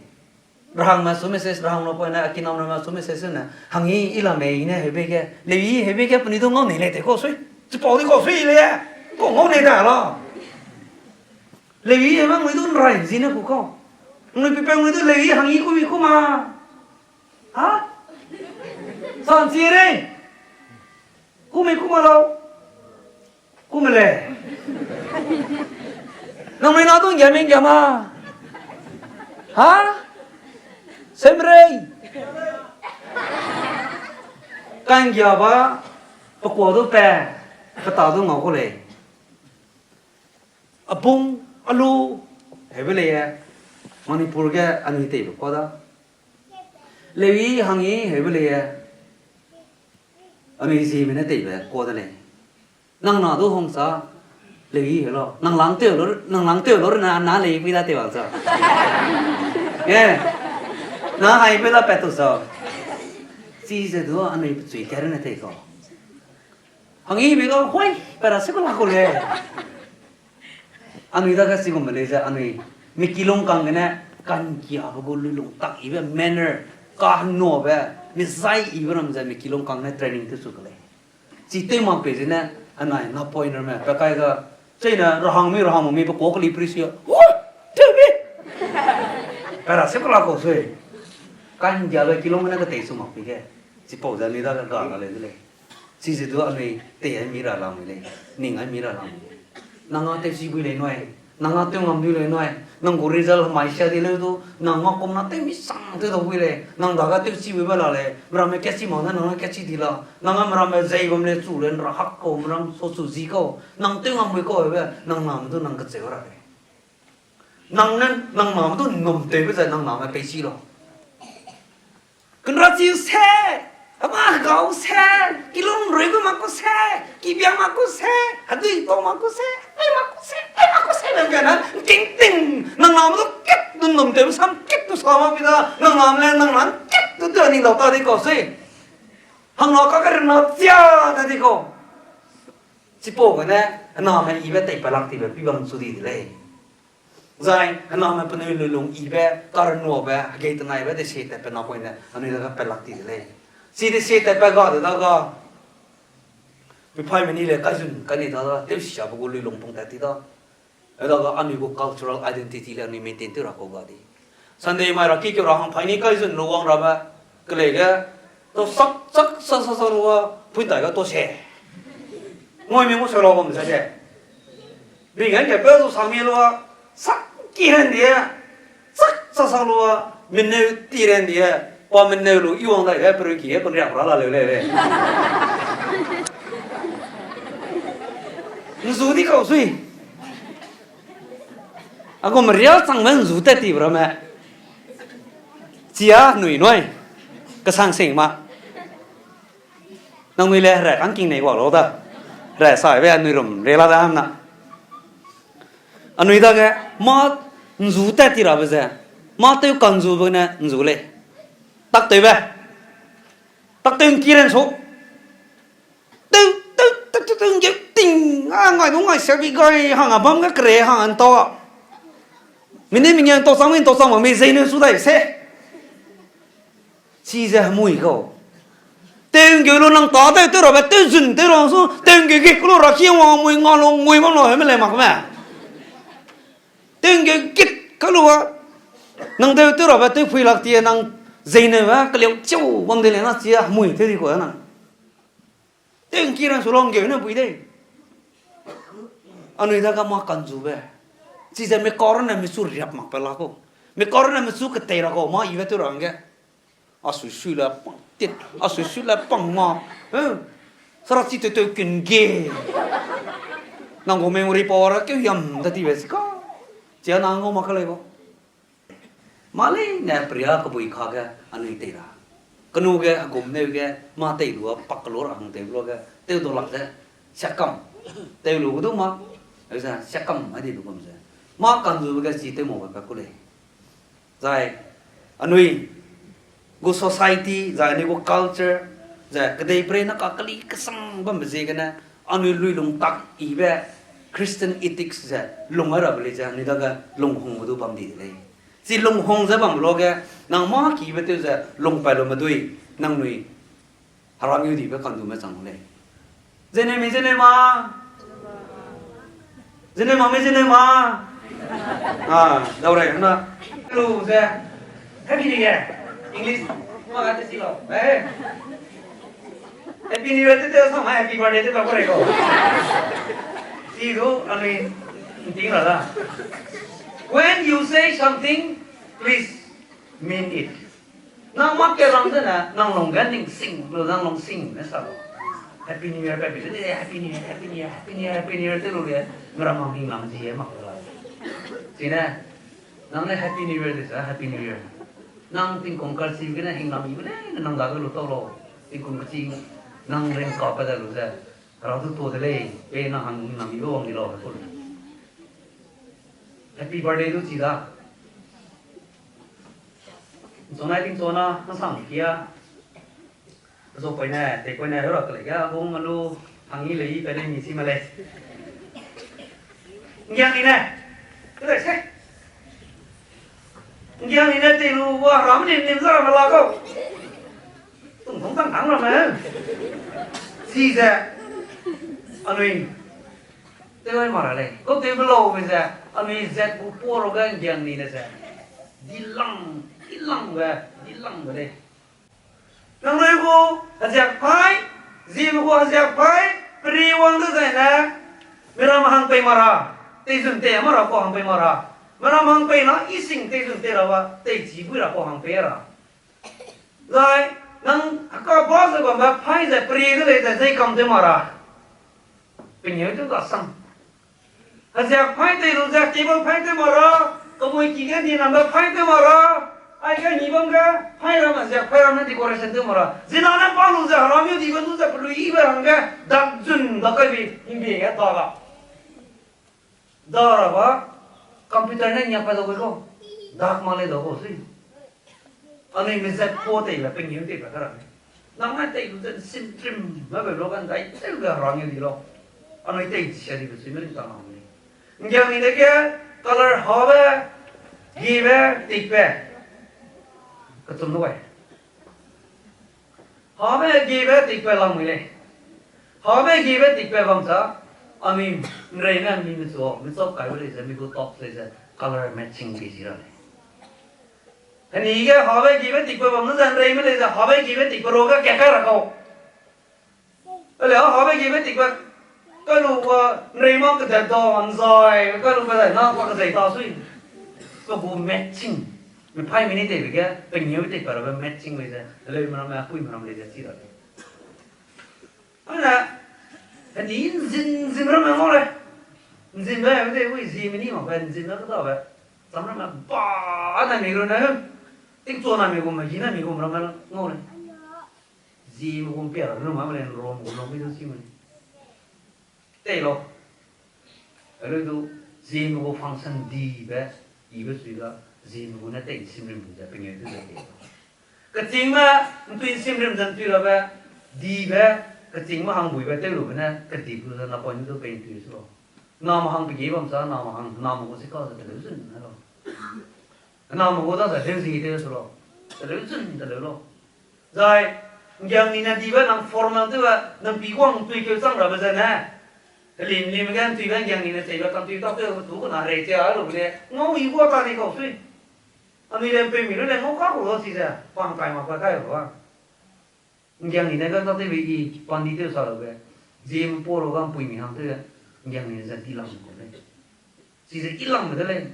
Rahangme achu message, rahang napoine, a kinam ramme achu message ne. Hang i i la mei ne heube ge. Lewi heube ge penui du ngau nei lei te kau sui. Chipau di kau sui le. Kau ngau nei da la. Lewi hebe ngui du nrai zi ne ku kau. Ngui pe pe ngui du Lewi hang i ku mi ku ma. Ha? San chi rei. Ku mi ku ma lau. Ku me lei. Nangnui na du nggia me nggia ma. Ha? Semrei. Kanggia ba, pe kua du pe, pe ta du ngau ku lei. Abung, alu, heube lei e. Manipur ge anui teibe kua da. Lewi hang i heube lei e. Anui Zeme ne teibe kua de lei. Nang na du hung sa, Lewi he lau. Nang lang tew lu, nang lang tew lu na, na Lewi pui da tew wang sa. E, na hai pui da pat tu sa. Chize du anui pechui kere ne tei kau. Hang i mi ga hoi, pe ra se ku la ku lei. Anui dage chigum me lei ze anui, mi kilung kang gene, kanggiabe gu luilung tak ibe manner, kahenube, mi zai ibe ram ze mi kilung kang gene training tew chu ke lei. Chi tew mak pei zene, anai napoine ramme, pe kai ga, chine rahang mi, rahang mi, pe kua keli pri si a, hu, tew mi. Pe ra se ku la kau sui. Kanggiabe kilung gene ketei chu mak pei ge. Chipau ze anui dage ga la lei de lei. Chize du anui tei ai mi ra lamui lei, ning ai mi ra lamui lei. Nang a tewsi bui lei nui, Nang a tew ngam dui lei nui, nang gu result hemai sia di leu du, nang ma kum na tew mi sang tew dau bui lei, nang dage tew chi bui ba la lei, meramme kat chi mak ne nang ne kat chi di la, nang a meramme zei bam le chu le nra hak kau, meram sa chu zi kau, nang tew ngam bui kau hebe, nang name du nang kecheu ra lei. Nang ne, nang name du nnum tewbe zai nang name pei chi lau. Kenra chiu se, hema hegau se, kilung rui gu mak ku se, kibiang mak ku se, hedui tau mak ku se, ai mak ku se, ai mak ku se, nang gana, ting ting, nang name du kat du nnum tewbe sam kat du sa mak bi da, nang name le, nang name kat du du ning dau ta di kau se. Hangna ka kerna chia ta di kau. Chipau gene, hename ibe tei pelak tibe pi bam chu di de lei. Zai, hename penui luilung ibe, karnuabe, hegei tenaibe, desie tatpe napoine, anui dage pelak ti de lei. Chi desie tatpe ga de daga, pephaime ni le kaizun, kaini da da, tewsiabe gu luilung pung tat ti da. Daga anui gu cultural identity le anui maintain tew ra kau ga di. Sunday mai ra ki keu ra hang phaini kaizun lu wang rabe, kelei ge, to sak, sak, sak, sak, sak lu a, pui tai ga to se. Ngoi mi ngu se lau bam ze se. Ring ge pe zu sang mi lu a, sak ki ren die, sak, sak, sak lu a, minneu ti ren die, pa minneu lu i wang dai ge, perui ki ge, kun riak ra la leu lei lei. Nzu di kau sui. A gu meria changbe nzu tat ti ramme. Chia nui nui. Kesang sing ma. Nangnui le herai kangking nei gua lau da. Herai saibe anui rum re la da na. Anui dage, mâ nzu tat ti rabe ze. Mâ tew kanzube ne nzu lei. Taktewbe. Taktew ngki ren su. Tew, tew, tew, tew, tew, ngeu ting, a, ngai du ngai sia bi gai, hang a bam ge kere, hang a ntau. Mine mingeu ntau chang, mi ntau chang ma, mi zei ne su dai se. Chize hemui kau. Tew ngeu lu nang ta tew, tew rabe, tew zun, tew ra su, tew ngeu gik lu ra ki wang mui nga lu, ngui bam lu, heme lei mak me. Tew ngeu gik ka lu a. Nang tew, tew rabe, tew phui lak ti, nang zei ne, a, keliu chiu bam de lei na chi a, hemui tew di kau na. Tew ngki ran su lau ngeu ne bui dei. Anui dage mâ kanzube. Chize mi kar ne mi su riap mak pe la kau. Mi kar ne mi su ketei ra kau, mâ ibe tew ra hangge. A sui sui le pang tit, a sui sui le pang ma. Eh, sara chi tew tew kin ge. Nang gu memory power a keu yam da ti be si ka. Chia nang ngau mak ka lei bau. Mâ leine peria kebui kage anui tei ra. Kenu ge, hegum neu ge, mâ tei lu a pak kelu ra hang tew lu ge, tew dau lak ze, siakam. Tew lu ge du mâ, ze siakam mai di lu gum ze. Mâ kanzube ge chi tew mau be pa ku lei. Zai, anui gu society, zai anui gu culture, zai kedeiperei ne kakeli kesang bambe ziegene, anui luilung tak ibe Christian ethics ze lung ai rabe lei ze anui dage lunghungbe du bam di de lei. Chi lunghung ze bambe luage, nang mâ kibe tew ze lungpat lume dui, nangnui Hera ngeu dibe kandume chang lei. Zenemi, zenema. Zenema, mi zenema. Ah, dau rai na. Lu ze. Happy New Year. English. Ma ga te si lau. Eh. Happy New Year te te sa ma happy birthday te ta ko re ko. Si du anui ting ra da. When you say something, please mean it. Nang mak ke rang zene, nang lung ge ning sing, lu nang lung sing ne sa lu. Happy New Year, Happy New Year, Happy New Year, Happy New Year, Happy New Year, Happy New Year, te lu le, ngeram hang hing lam zi e mak la. Chine, nang ne Happy New Year de sa, Happy New Year. Nang tingkung kalsi gene hing lam yi ne, nang dage lu tau lau. Tingkung kachi, nang ring ka pa da lu ze. Hera du to de lei, pe nang hang hing lam yi lu wang di lau, he ku lu. Happy birthday du chi da. Nchonai tingchona, nasang kia. Zo poine, te poine, hera kele kia, bung malu, hang yi le yi, pe ne mi si ma lei. Ngiang ni ne. Kele se. Ngiang ni ne te lu, wa ram ni ni za ma la ko. Tung tung tang tang ra me. Si ze. Anui. Te wai ma ra lei. Ko te be lau be ze. Anui zet bu po ro ga ngiang ni ne ze. Di lang, di lang be, di lang be lei. Nangnui gu haziak pai, zibe gu haziak pai, peri wang de zai ne, miram hang pei ma ra. Teizun tei ma ra kau hang pei ma ra. Mena mang pei na, i sing teizun tei ra ba, tei chi bui ra kau hang pei ra. Zai, nang heka ba ze bambe phaî ze peri de lei ze zei kam tew ma ra. Pengeu tew ga sang. Heziak phaî tei lu ziak table phaî tew ma ra, kemui ki ge di nambe phaî tew ma ra, aige ni bam ge, phaî ramme ziak phaî ramme decoration tew ma ra. Zina ne pa lu ze hera miu dibe du ze pelui ibe hangge, dak zun dak kai bi, hingbi ge ta ga. Da ra ba, computer ne niak pa dau gai kau. Dak ma lei dau kau sui. Anui mezat kau teibe, pengeu teibe ka ra. Nang ne tei lu ze sim trim, ma be lo gan dai, tew ga rang di lau. Anui tei sia dibe sui me ling tang hang lei. Ngiang ni dege, color habe, gibe, tikbe. Kechum lu gai. Habe gibe tikbe lam mui lei. Habe gibe tikbe bam sa, anui nreime mi mechu, mi chop kai lei ze, mi gu top lei ze, color matching ge zi ra lei. Heni ge habe gibe tikbe bam ze nreime lei ze, habe gibe tikbe ro ge kat kai ra kau. Ale habe gibe tikbe, kai lu ba nreime kedat da, nzai, kai lu ba zai, na pa kezei ta sui. Pe gu matching. Mi phaî mi ni teibe ge, pengeu tei pa rabe matching lei ze, leume ramme, puime ram lei ze, chi ra lei. Ane, heni nzin, nzin ramme ngau lei. Nzinbe, de, ui, zieme ni mak be, nzinbe kedabe. Cham ramme, ba, na mi ru ne, tingchu na mi gum, gi na mi gum ramme ngau lei. Zieme gum pia ra lu ma lei, rom gum lam mi du chi me lei. Tei lau. Aleu du, zieme gu function dibe, ibe sui ga, zieme gu ne tei sim rim lu ze, pengeu tew ze tei lau. Kechîngme, ntui sim rim ze ntui rabe, dibe, kechîngme hangbuibe tew lube ne, kedip lu ze, napoine du pei ntui su lau. Name hang pegi bam sa, name hang, name gu sika ze teleu zun ne lau. Name gu da ze leu zi tew su lau. Teleu zun teleu lau. Zai, ngiang ni ne dibe nang formal tewbe, nang pi guang ntui keu chang rabe ze ne. Helim lim ge ntuibe ngiang ni ne cheibe kantui tak tew tu kena rei chia lu ne, ngau i gua ta di kau sui. Anui le mpeu mi lu le ngau ka ku lau chize, pang kai mak pa kai lau a. Ngiang ni ne ga tak tewbe i, pandi tew sa laube. Zieme pa lu ga mpuimi hang tew, ngiang ni ne ze di lam gu lei. Chize i lambe de lei.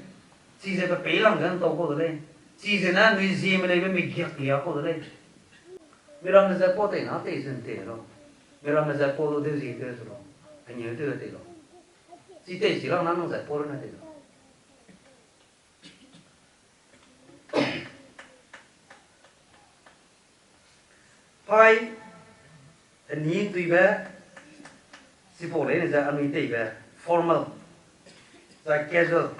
Chize pe pei lam ge ntau kau de lei. Chize ne anui zieme leibe mi giak lia kau de lei. Mi ramme zat kau tei na tei zun tei lau. Mi ramme zat kau lu de zi tew su lau. Hengeu tew tei lau. Chi tei chi lang na nang zat kau rune tei lau. Pai, heni ntuibe, chipau leine ze anui teibe, formal, zai casual,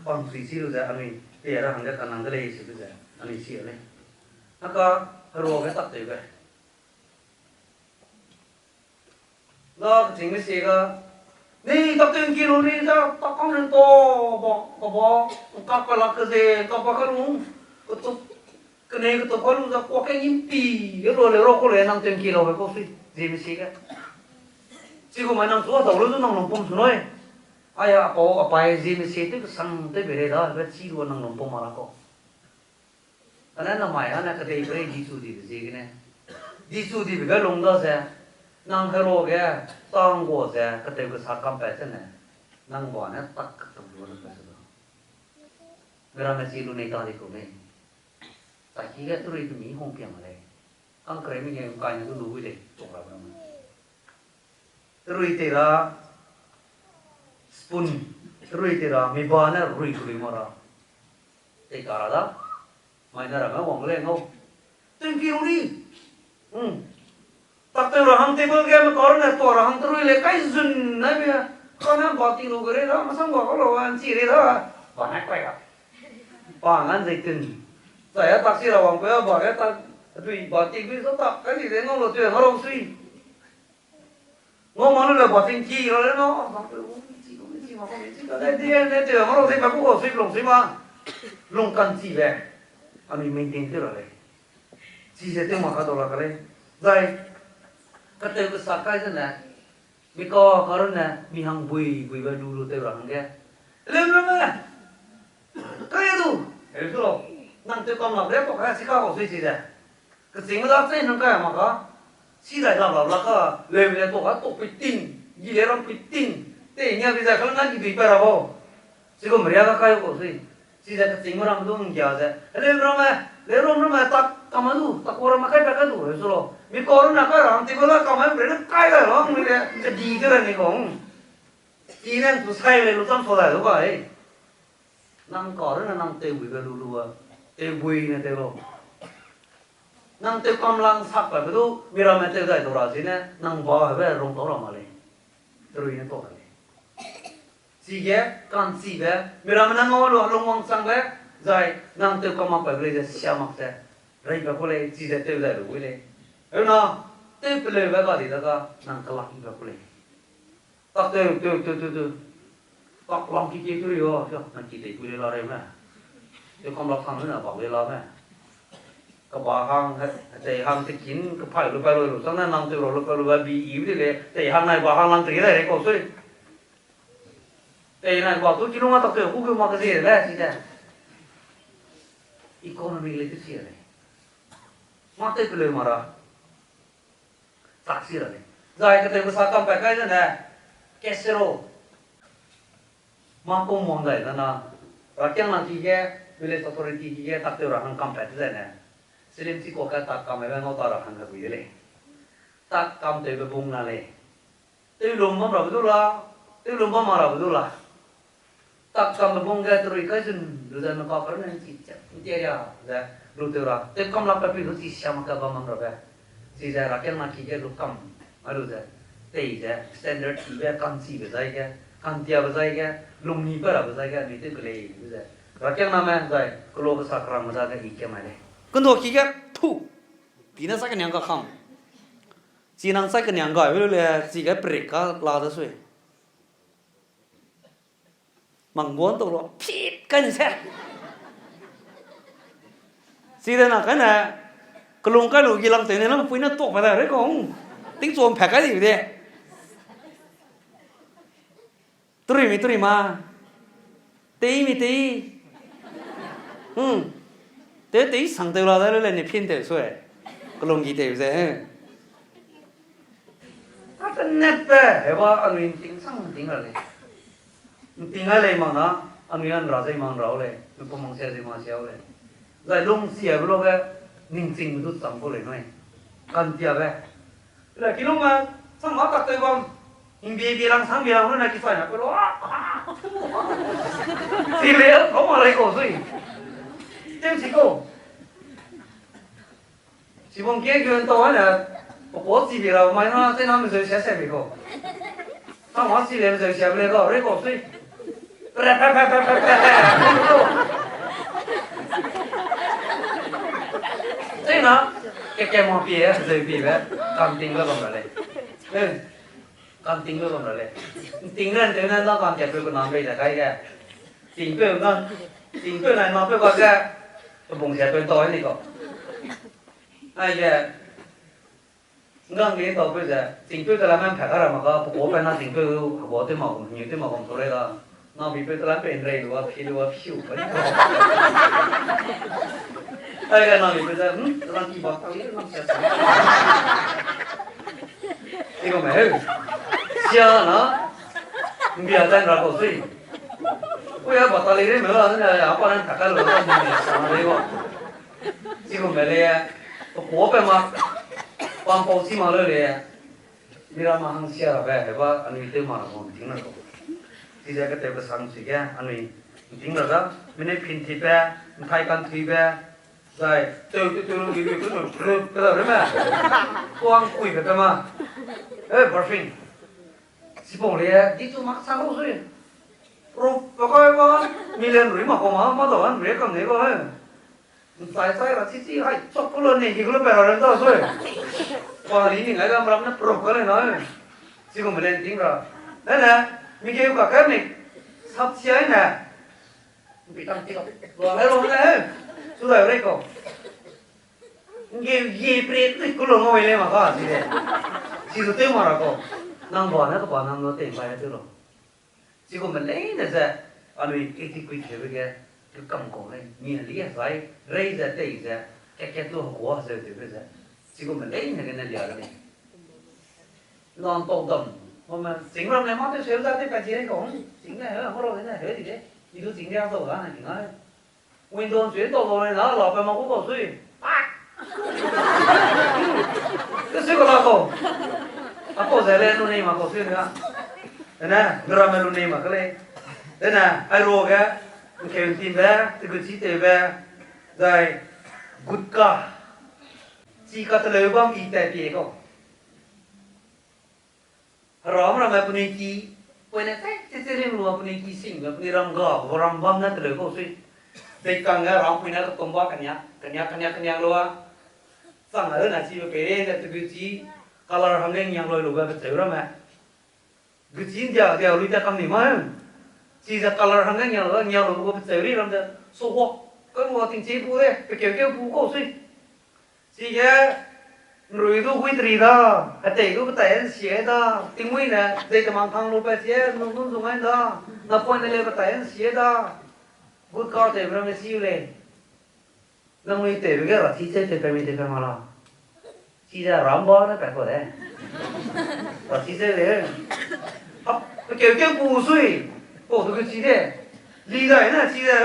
bam sui chi lu ze anui tei ra hangge kanang de lei sibe ze anui chi lei. Naka, heruage tak tewbe. Na kechîngme sie ga, ni tak tew ngki lu ni za, tak kang ren ta, ba, kaba, kak pa lak ke ze, kak pa ka lu, ketup, kenei ketup ka lu za, kuak ke ngimpi, ge lu le ra kau le nang tew ngki laube kau sui, zieme sie ge. Chigum mai nang chu a dau lu zu nang lungpum su nui. Aya, a pau, a pai, zieme sie tew kesang tew be rei da, be chi lu nang lungpum ma la kau. Kane namai ane kedeiperei dichu dibe ziegene. Dichu dibe ge lung da ze, nang heruage, tang gua ze, ketew kesa kampat zene, nang ba ne tak ketup lu ne pe se da. Miramme chi lu nei ta di kau lei. Taki ge terui pemi hung piang lei. Kangkerei mi ge ngkai ne du lu wi lei, chuk ra bam. Terui tei ra spoon, terui tei ra mi ba ne rui kelui ma ra. Tei ka ra da, mai ne ramme wang lei ngau. Tew ngki lu ni. Hmm. Tak tew ra hang table ge me kar ne tua ra hang terui lei kai zun ne mi. Kane ba ting lu ge rei da, masang ba ka lu a nchi rei da. Ba ne kai ga. Pa ngan zei tun. Zai a tak si ra wang pe a ba ge tak, dui ba ting dui sa tak kai di de ngau lu tew ngau rau sui. Ngau ma lu le ba ting ki ra le no, a, ba pe, o, chi ko, chi ma ko, chi ka, le, di, ne, tew ngau rau sui pa ku ko sui lung sui ma. Lung kan chi le. Anui maintain tew ra lei. Chize tew ma ka dau la ka lei. Zai, katew kesa kai zene, mi ka karunne, mi hang bui, buibe lu lu tew ra hangge. Lem lu me! Kai du! Heu su lau. Nang tew kam lak de, tua ka si ka kau sui chize. Kechîngme da chei nang kai mak ka. Chi zai dam lau lak ka, leume le tua ka tua pui ting, gi le ram pui ting. Tei nia bi ze kala na ki dui pa ra bau. Chigum ria ga kai kau sui. Chize kechingme ramme du nggia ze. Heleu ramme, leu ram ramme tak kama du, tak ku ramme kai pa kai du, heu su lo. Mi kau runne kai ra hang ti gu la kama bre ne kai gai lo, mi le, kedi de ra ni kau. Ti ne ntu sai le lu cham sa dai du ba e. Nang kau runne nang tewbuibe lu lu a. Tewbui ne tew lo. Nang tew kam lang sak pa be du, mi ramme tew dai du ra zine, nang ba hebe rung tau ra ma lei. Terui ne tau ra lei. Chige, ka'nchibe, mi ramme nang ngau lu lungwang changbe, zai nang tew kam mak pa be lei ze sia mak ze, rei pa ku lei, chize tew dai lu wi lei. Heuna, tew peleube ga di daga, nang kelak i pa ku lei. Tak tew, tew, tew, tew, tew. Pak lang ki ki tu ri o, sia, nang ki tei pui lei la rei me. Tew kam lak sang ne bak lei la me. Keba hang, he, tei hang tekin, kephai lu pa lu lu, chang ne nang tew ra lu pa lu ba bi i de lei, tei hang nai ba hang lang tei dai rei kau sui. Tei nai ba tu kilung a tak tew, ku ke ma ke zie le, chi de. Economy le tu chi lei. Mâ tew peleu ma ra. Tak si ra lei. Zai ketew kesa kam pat kai zene, casserole. Mâ kum wang dai dana, rakiangna ki ge, village authority ki ge, tak tew ra hang kam pat zene. Silim chi kua ka tak kam ebe ngau ta ra hang ka gui de lei. Tak kam tewbe bung na lei. Tewlum bam rabe du la, tewlum bam ma rabe du la. Tak kambe bung ge terui kai zun lu ze me ka kar ne chi chak ntia ria ze lu tew ra. Tew kam lak pe pi lu chi siam ka bam bam rabe. Chize rakiangna ki ge lu kam ai lu ze. Tei ze standard kibe, ka'nchibe zai ge, ka'ntiabe zai ge, lungni pe rabe zai ge, mi tew kelei lu ze. Rakiangname zai, kelo kesa kerangme dage i ke mai lei. Kendo ki ge, thu. Pi ne sai keniang ka kam. Chi nang sai keniang ga lu le, chi ge perik ka la de sui. Mangbuan tau lu, phit kai ni se. Chide na kai ne, kelung kai lu gi lang tew ne, lang pui ne tuak pa da, rei kau. Tingchuam pat kai di de. Terui mi terui ma. Tei mi tei. Hmm. Te tei sang tew la da lu le ne phin tew sui. Kelung gi tew ze. Katenetbe, heba anui nting sang nting ra lei. Nting ai lei mak na, anui an ra zei mak ra lei, nupum mang sia zei mak sia lei. Zai lung siabe luge, ningching du chang ku lei nui. Ka'ntiabe. Le kilungme, sang ma tak tew bam. Hingbi bi lang sang bi lang na ki sai na pe lu. Chi le, kau ma lei kau sui. Tem si kau. Chibang ge gu ntau ne, pe kau chi bi ra mai na, tei na mezeu sia sia bi kau. Tangwa chi le mezeu sia bi le kau, rei kau sui. Pe, pe, pe. Tei na, ke ke ma pie, zeu piebe, ka'ntingbe bam ra lei. Eh, ka'ntingbe bam ra lei. Nting ran tew ne na ka'ntiapeu kenam bei da kai ge. Tingpeu na, tingpeu nai napeu ka ge, pe bung sia peu ntau ni kau. Aige, ngang ge ntau peu ze, tingpeu te la mem pat ka ra mak ka, pe kau pe na tingpeu, heba tew mak kum, hengeu tew mak kum tau rei da. Nang bipeu te la pe nrei lu a, phi lu a, phi u pa ni. Aige nang bipeu ze, hmm, te la ki ba ta li, nang sia sa. Chigum me heu. Sia na. Mbia zan ra kau sui. Ui a ba ta li rei me la, ne, a pa ne ta ka lu, sa na lei wa. Chigum me lei, pe kau pe ma. Pam pau chi ma leu lei. Miramme hang sia rabe, heba anui tew ma ra kau nting ra kau. Chize ketew kesang chige, anui nting ra da, mine phin tibe, nthai kan tibe, zai, tew, tew, tew, lu, lu, lu, lu, lu, lu, lu, reme. Kuang kuibe pe ma. Eh, barfing. Chipau le, di chu mak sang lu sui. Ru, pa kai ba, million rui ma kau ma, ma dau an rui kam nei kau, eh. Nchai chai ra chi chi hai chok ku lu nei ki ku lu pe ra ren da sui. Pa li ni ngai ga mram ne pro ka le na. Chigum me le nting ra. Ne ne, mi geu ka ka mi. Sap chi ai ne. Mpi tang ti ka. Lu le lu le. Su dai rei kau. Ngeu ye pre ti ku lu ngau le ma ka chi le. Chi zu tew ma ra kau. Nang ba ne ka ba nang lu tei bai tew lu. Chigum me leine ze, anui keti kui tewbe ge, kekam kau lei, mi heli zai, rei ze tei ze, kakat lu hekua ze tewbe ze. Chigum me leine gene lia de lei. Nang pau dam, Wame, chîng ram le mâ tew seu za tew pat chi rei kau, chîng le heu, mâ rau de ne heu di de. I du chîng ria dau da ne ting ai. Window sui dau dau le na, la pe ma ku kau sui. Te sui kau la kau. A kau ze le lu nei ma kau sui na. Dene, gram me lu nei ma ke lei. Dene, ai ro ge, nkeu ntimbe, teguchi tewbe, zai, gutka. Chi kateleu bam i tat pie kau. Heram ramme penui ki, poine kai, tete ring lua penui ki singbe, penui ram ga, ram bam ne teleu kau sui. Deikang ge ram puine ketumba kenia, kenia, kenia, kenia lua. Chang a na chibe peireine teguchi, color hangge ngiang loi lube pecheu ramme. Guchi ndia, dia lui ta kam ni ma. Chize color hangge ngiang lua, ngiang lube pecheu ri ram de. So hua, ka lua tingchi pu de, pekeu keu pu kau sui. Chige, nrui du gui teri da, hetei du petai nsia da, tingmuine, zei temang thang lu pat sie, nung nung zung ai da, napoine le petai nsia da, gutka tewbe ramme siu lei. Nangnui tewbe ge rachi cheu tewpat mi tewpat ma la. Chize ramba ne pat kau de. Rachi cheu de. Hap, pekeu keu pu sui. Pau du gu chi de. Li dai ne chize,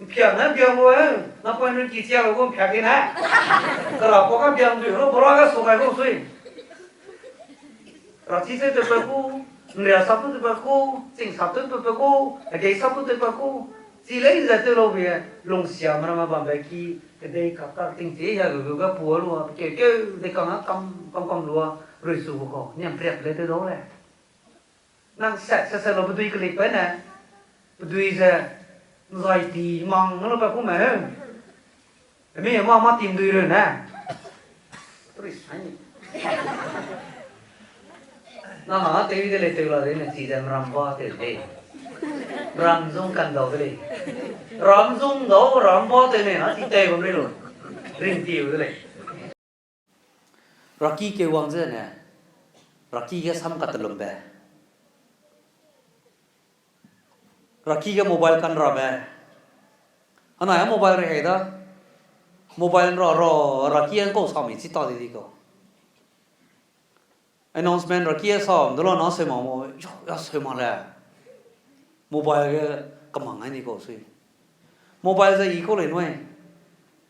mpiang ne mpiang lu, napoine ki chia lu gu mpiang di ne. Kera pa ka mpiang dui lu, bora ga su gai gu sui. Rachi cheu tewpat ku, nria sap tu tewpat ku, ching sap tu tewpat ku, hegei sap tu tewpat ku, chi lei ze tew lau be, lungsiame ramme bambe ki, kedei kak kak tingchi ya lu lu ga pu lu a, pekeu keu deikang a kam kam kam lu a, rui su bu kau, niam priak le tew dau lei. Nang sat sat sat lu pedui kelik pai ne, pedui ze, nzai ti mang lu pa ku me. Emi ma ma tim dui reu ne. Tui sai. Na ma tew de lei tew la de ne chi ze ram ba tew de. Ram zung kan dau de lei. Ram zung dau ram ba tew ne na chi tew bam lei lu. Ring tiu de lei. Raki keu wang zene, raki ge sam katelumbe. Raki ge mobile kan rabe. Anai a mobile rehei da. Mobile ra ra, raki a kau sami chi ta di di kau. Announcement raki a sam de la na seu ma mo, ya seu ma le. Mobile ge kamang ai ni kau sui. Mobile ze i kau lei nui.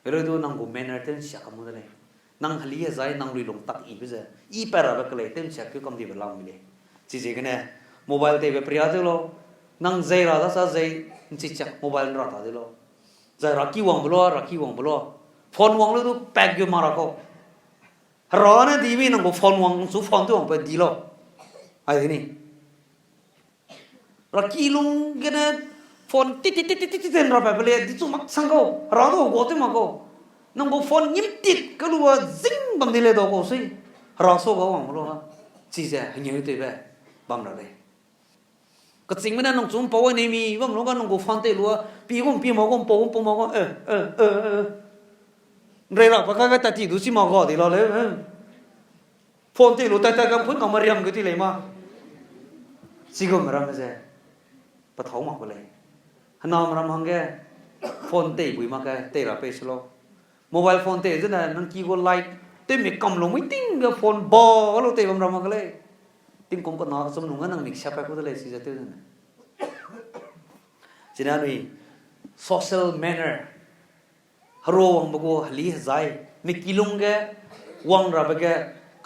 Heleu du nang gu manner tew nsia kam mu de lei. Nang heli hezai nang lui lung tak ibe ze. I pat rabe kelei tew nsia keu kam dibe lam mi lei. Chiziegene mobile teibe peria tew lau. Nang zei ra da sa zei nchi chiak mobile nra ta de lau. Zai raki wangbe lua, raki wangbe lua. Phone wang lu du pack gu ma ra kau. Hera ne di mi nang gu phone wang chu phone tew wangbe di lau. Ai de ni. Raki lung gene phone tit tit tit tit tit tit rabe pe lei, di chu mak sang kau, hera du gua tew mak kau. Nang gu phone ngim tit ka lua zing bam di lei dau kau sui. Hera sa ga wang lu ha. Chize hengeu tewbe bam ra lei. Kechîngme ne nang chu mpau ai nei mi bam lu ga nang gu phone tei lua, pi gu pi ma gu mpau gu mpau ma gu, eh, eh, eh, eh. Nrei ra pa ka ga tat ti du chi ma ga di la lei, eh. Phone tei lu tat tat kam phun kam mariam gu ti lei ma. Chigum ramme ze. Pethâu mak gu lei. Henam ram hangge phone tei bui mak ge tei ra pei se lau. Mobile phone tei zene nang ki gu light, tewmi kam lu mui ting ge phone ba lu tei bam ra mak ge lei. Tingkum kena kechum nung ge nang mik siapat ku de lei chize tew zene. Chine anui social manner. Hera wangbe gu heli hezai. Mi kilung ge wang rabe ge,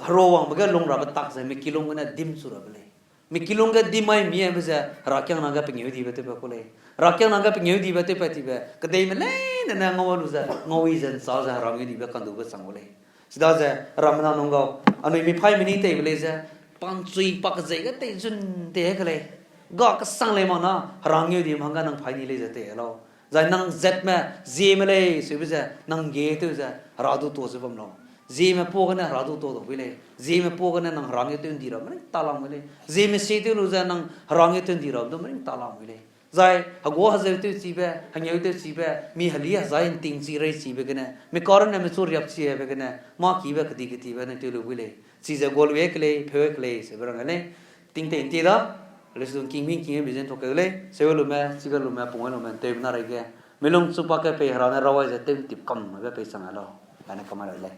hera wangbe ge lung rabe tak ze mi kilung gene dim chu rabe lei. Mi kilung ge dim mai mi aibe ze, herakiangna ge pengeu dibe tewpat ku lei. Herakiangna ge pengeu dibe tewpat tibe, kedeime leine ne ngau lu ze, ngau i ze nchâ ze hera ngeu dibe kandube chang gu lei. Chidaze, ramena nung gau, anui mi phaî mini teibe lei ze, panchui pa kezei ge tei zun tei ke lei. Ga kesang lei mak na, hera ngeu di hangge nang phaî ni lei ze tei lau. Zai nang zatme, zieme lei, seube ze, nang ge tew ze, hera du tuâ ze bam lau. Zieme puâ gene hera du tuâ dau bui lei. Zieme puâ gene nang hera ngeu tew ndi ra, mening ta lam bui lei. Zieme sie tew lu ze nang hera ngeu tew ndi ra, du mening ta lam bui lei. Zai, hegua hezeu tew chibe, hengeu tew chibe, mi heli hezai nting chi rei chibe gene, mi karunne mi chu riap chibe gene, mâ kibe kedi kedibe ne tew lu bui lei. Chize gualui ke lei, pheu ke lei, seube rang lei. Tingtei ntie da, lesson king ming king e bizen thok ke lei, seube lume, chibe lume, pung e lume, ntewbe na rei ge. Milung chu pa ke pei hera ne rawai ze tew ntip kam be pei chang lau. Ane kamai ra lei.